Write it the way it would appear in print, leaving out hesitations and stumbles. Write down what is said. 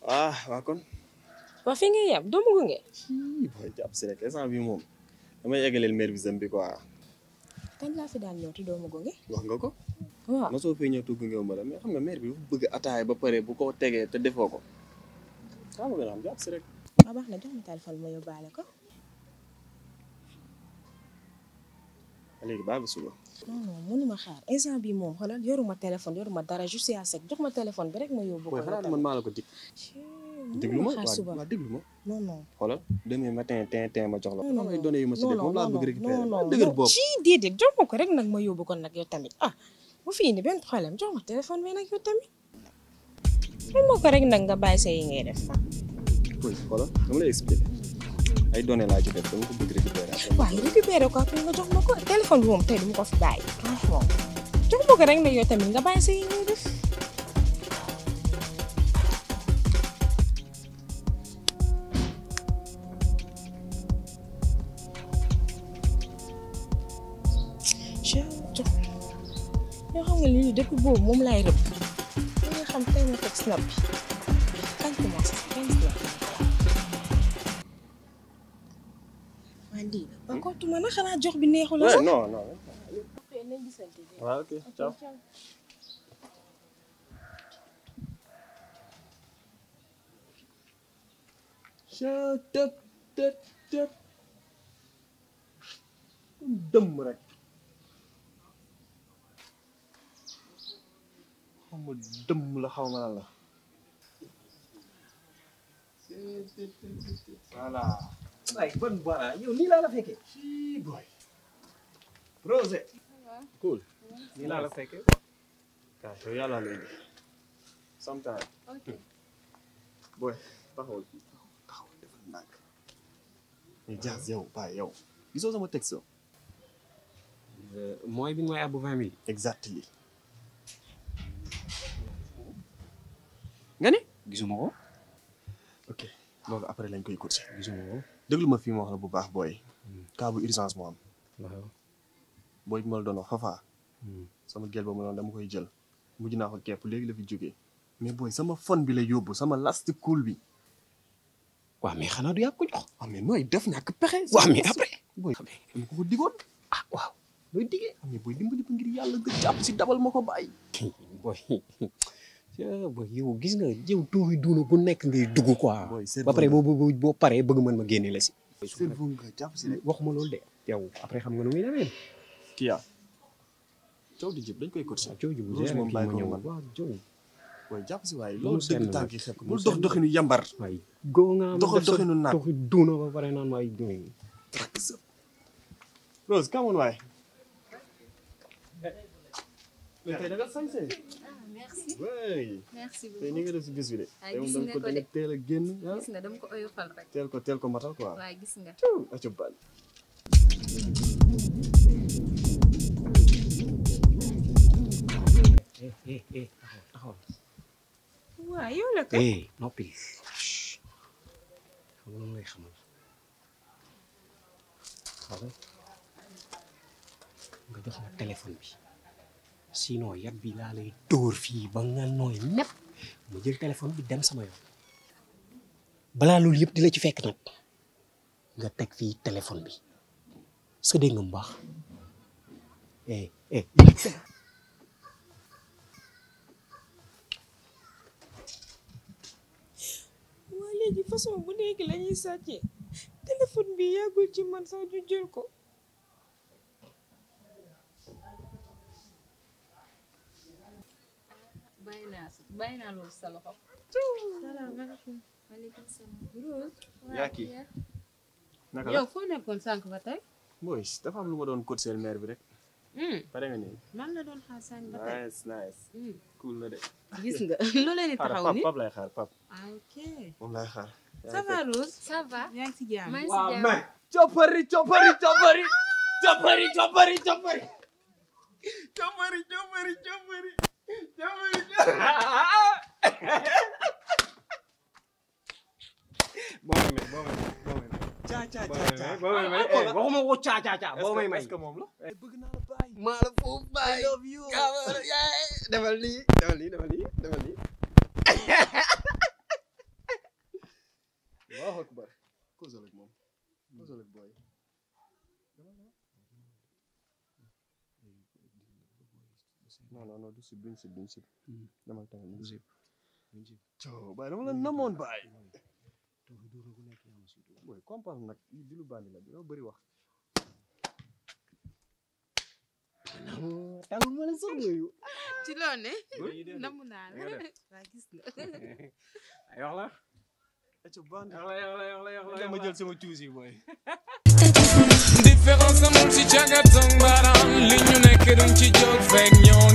ah waa kon. waa fi ngay yam doo ma gunge. booy jàpp si rek instant bi moom damay eggaleel mère bi zam bi quoi. kañ laa fi daan ñëw te doo ma gunge. wax nga ko. waaw mosoo fee ñëw te gunge ma la mais xam nga mère bi dafa bëgg ataaya ba pare bu ko tegee te defoo ko. waaw ma gën a xam jàpp si rek. waaw baax na jox ma téléphone ma yóbbaale ko. léegi baal ba suba. non non mënuma xaar instant bi moom xoolal yoruma téléphone yoruma dara juste à sec jox ma téléphone bi rek ma yóbbu ko. booy xanaa man maa la ko dig. déglu ma waaw déglu ma. non non. xoolal demain matin tin ma jox la. non non ay données yu ma si def moom laa bëgg récupérer. non non dëgër bopp ci déedéet jox ma ko rek nag ma yóbbu ko nag yow tamit ah bu fi indi benn problème jox ma téléphone bi nag yow tamit jox ma ko rek nag nga bàyyi sa yi ngay def. booy xoolal dama lay expliquer ay données laa ci def dama ko bëgg récupérer. waaye récupérer ko après nga jox ma ko téléphone bi moom tey du ma ko fi bàyyi franchement jox ma ko rek nag yow tamit nga bàyyi sa yi ngay def. yoo xam nga lii depuis boobu moom laay rëbb li nga xam tey ma teg snap bi kañ commencé kañ snap man lii ba kontuma na xanaa jox bi neexu la sax non non. nañ gisante waaw ok ciao. tët dëmm rek. xaw ma dëmm la xaw ma lan la. voilà. waaye bon voilà yow nii laa la fekkee. sii boy. Rosé. cool. nii laa la fekkee. kaa yow yàlla lay def. sometime. ok. boy taxawal fii taxawal defal ndànk. mais Diaz yow baay yow. gisoo sama texte. mooy bi mooy abbu 20 000. exactly. nga ni. gisuma ko. ok loolu après lañ koy course. gisuma ko. déglu ma fii ma wax la bu baax booy. cas bu urgence moo am. waaw. booy bi ma la doon wax Fafa. sama gel boobu noonu dama koy jël. mujj naa ko kepp léegi la fi jógee. mais booy sama phone bi la yóbbu sama last cool bi. waaw mais xanaa du yàgg ko jox. waaw mais nooy def ñàkk pexe. waaw mais après. booy dama ko digoon. ah waaw. looy diggee. mais booy dimbali ba ngir yàlla nga jàpp si dabal ma ko bàyyi. booy booy yow gis nga yow tuuti duuna bu nekk ngay dugg quoi. ba pare boo paree bëgg mën ma génne la si. cerveau nga jàpp si rek. waxuma loolu de. yow après xam nga nu muy demee. kii yaa. coow di jëb dañ koy course. coow ji bu Rose moom bàyyi ko ñëw man. waaw jow. booy jàpp si waaye Lu mu loolu dëgg senn tànk yi nag. xepp bul dox doxinu yambar. waaye góo nga doxal doxinu naat. doxi duuna ba pare naan ma ay duuna. Rose come on waay. mais tey da nga sañse. merci. waay. merci tey beaucoup. ni nga def si bis bi de. ay tey moom gis da nga nga ko ko da nga de. teel a génn. gis nga dama ko oyofal rek. teel ko matal quoi. waaye gis nga. aco bal. taxaw. waaw yow la ka noppi. xam nga lay xamal. waaw. nga jox ma téléphone bi. sinon yat bi laa lay dóor fii ba nga nooy nepp ma jël téléphone bi dem sama yoon. balaa loolu yëpp di la ci fekk nag nga teg fii téléphone bi est-ce que dégg nga mu baax. waa léegi façon bu nekk la ñuy sàccee téléphone bi yàggul ci man sax ju jël ko. bàyyi naa loolu sa loxo. salaamaaleykum. maaleykum salaam. Rose. yaa kii. naka la yow foo nekkoon sànq ba tey. boy dafa am lu ma doon courser mère bi rek. pare nga nii. man la doon xaar sànq ba tey. nice nice. cool na de. gis nga loo leen di taxaw ni. pap lay xaar pap. ah ok. moom lay xaar. ça va Rose. ça va. yaa ngi si jàmm. maa ngi si jàmm. mais. coppari coppari coppari. coppari coppari coppari. coppari coppari coppari. coppari boo waxuma wocc caa boo may may est-ce que moom la bëgg naa la bàyyi maa la foofu bàyyi I love you defal lii Allahu akbar causal ak moom causal ak boy non du sib duñ sib damal tangal duñ sib coo baay dama la namoon baay boy comprendre nag di lu bandi la dina bëri wax tàngu ma la sax yooyu ci loo ne namu naa la waa gis na ay wax la aca bandi wax la ma jël sama cuusi boy différence amul ci cagatong baram li ñu nekk duñ ci jóg fekk ñoo